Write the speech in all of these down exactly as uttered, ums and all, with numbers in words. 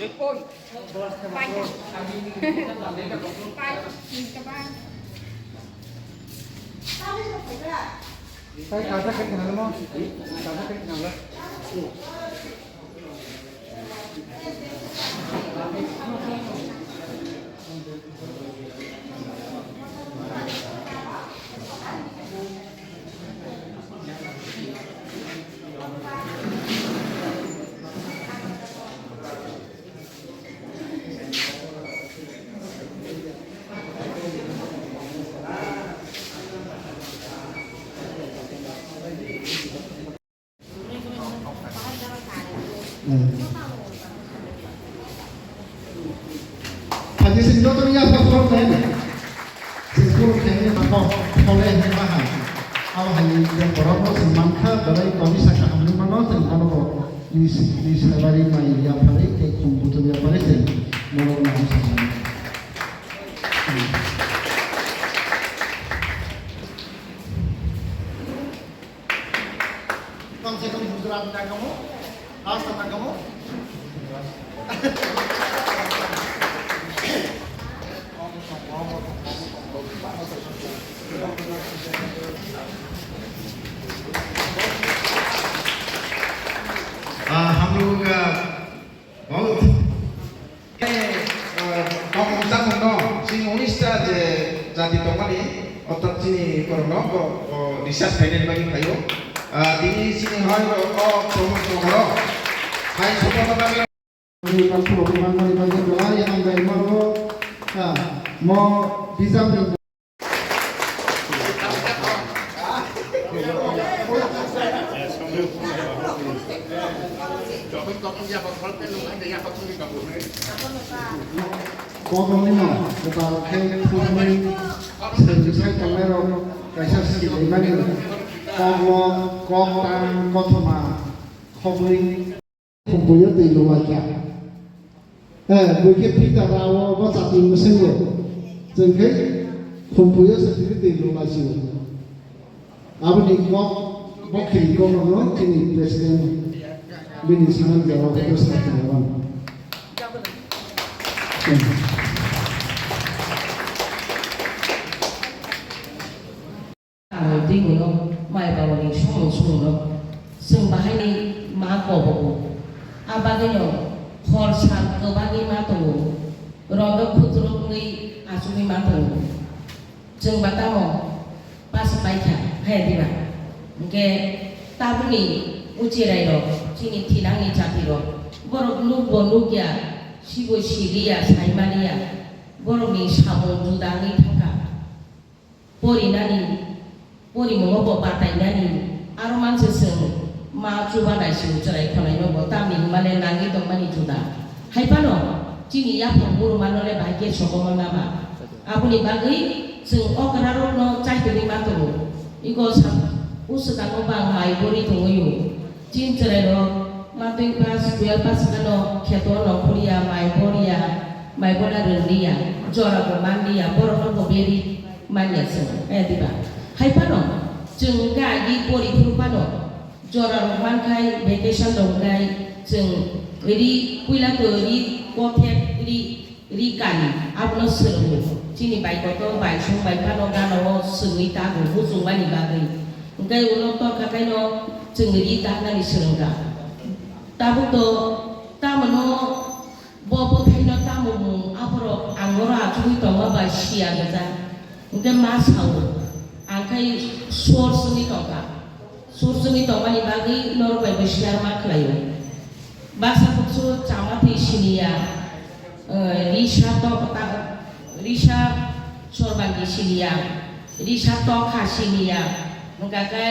Oi. Pai. Pai. Pai. Kaisa khe thinango, kaisa khe thinango. Phai sing joto ni yapha khorok nai. Sing khorok nai ni bako khole ni baha. Abo hai ni borok no sing mankha, belai kami saka hamni mano, sing mano bo. Ni si, ni salary mai yapha ri, te khum butu yapha ri, sing mano na hamsa. Kam se kam Gujarat na kamo, Rajasthan na kamo. Ah, hum log, ah, bahut. Eh, tongmung chamungno chini unis ta je jati tongmani, orthat chini borokno borok, o, research khainani bagwi khaio. Ah, tini chini hai borok o tongmung tongmoro hai sokorno bagwi. Ni kaphuru manmani bagwi belai hambai mago. Ah, mo bijapni Kokroknino kwtal khe thumwi swrwng sai tongnairok kaisa silaimani kokno koktang kothoma khobwi. Khumpuio twi lulaikha. Eh, buikhe phita rao bo chati mwswngo. Chwng khe khumpuio se twi twi lulaisio. Aboni kok, bo khiri kokrokno chini president bini sanani jora bo sa khlaimano. Ang twi bono mai bawani somung somung no chwng bahaini ma kobogo. A bagwino hor sal kwbangwi ma tongo, rondo khuturuk wngwi achugwi ma tongo. Chwng ba tamo pass paikha, hai diba? Hwnkhe tabukni uchirai rok, chini thinangni chati rok, borok nukbo nukya, sibo siliya, saimaliya, borokni samung juda wngwi thangkha. Porinani, porimungo bo batainani, aro manse chwng ma chuba naising chwrai khwlaino bo, tamni hwnmale nangwi tongmani juda. Hai phano chini yaphang burumano le bahai khe sokomorna ba. Aboni bagwi chwng okrarokno chaitogwi ma tongo. Iko sa-, o swkango bang mai bori tongwi o. Chini chwrairok matric pass, twelve pass wngkha no kheto nongkhorya, mai porya, mai bona rwngliya, jora bo manliya, borokno bo beri manya chwng, eh, diba? Hai phano chwng hwnkhe agi pori phuru phano jora rok mankhai, vacation rok hwnkhe chwng ri puila to ri kothek ri Ri kani, abono swrwngo. Chini bai kotor, bai song bai phano gana o swngwi tago, muchungmani bagwi. Hwnkhe ulo torkha khaino chwng ri taknani swrwngkha. Tabuk to, tamoni bo bwthaino tamo mung, aborok ang oro achugwi tongma bai siya gwja. Hwnkhe ma sao, ang khai source wngwi tongkha. Source wngwi tongmani bagwi norok bai bo share ma khlaio. Baksa buksu chama twi siniya, eh, risa tok ta, risa sorbangi siniya, risa tokha siniya, hwnkha khe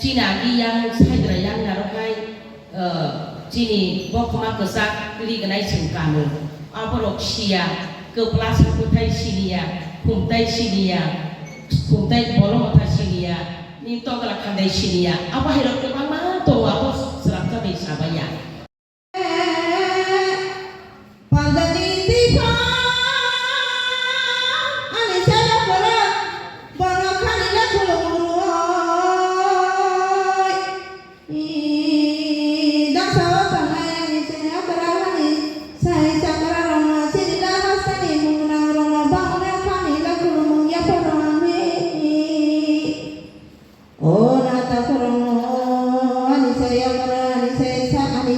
chini agi yang saidra yang narwk khai, eh, chini bokhoma kwchak ri gwnai chwng kanu. Aborok siya, kwpla sa kwthai siniya, khumtai siniya, khumtai bolong wngkha siniya, ni tokla khandai siniya. Abo hai rok kwbangma tongo, abo srapsa bai sabaiya. Pandani tipa ani saya pora bono khani na khulumroi. I dasa o tangai ani saya pora ani sai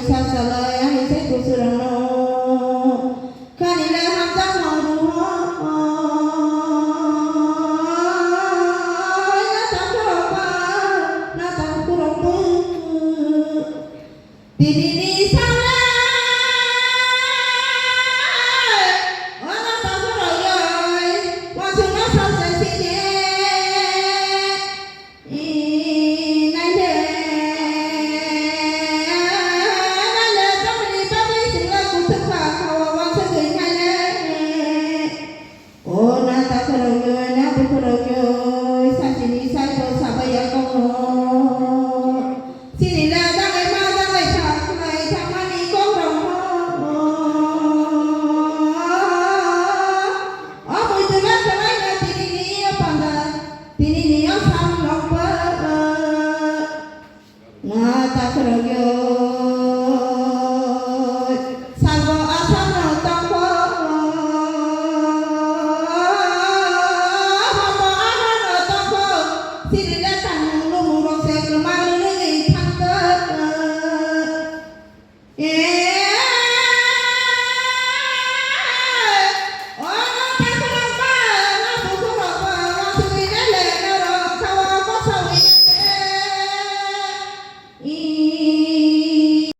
Sasalai ani sai kusurano. Kani le hamjak mangru ho. Na tang kurok ba, na tang kurok ba. Tini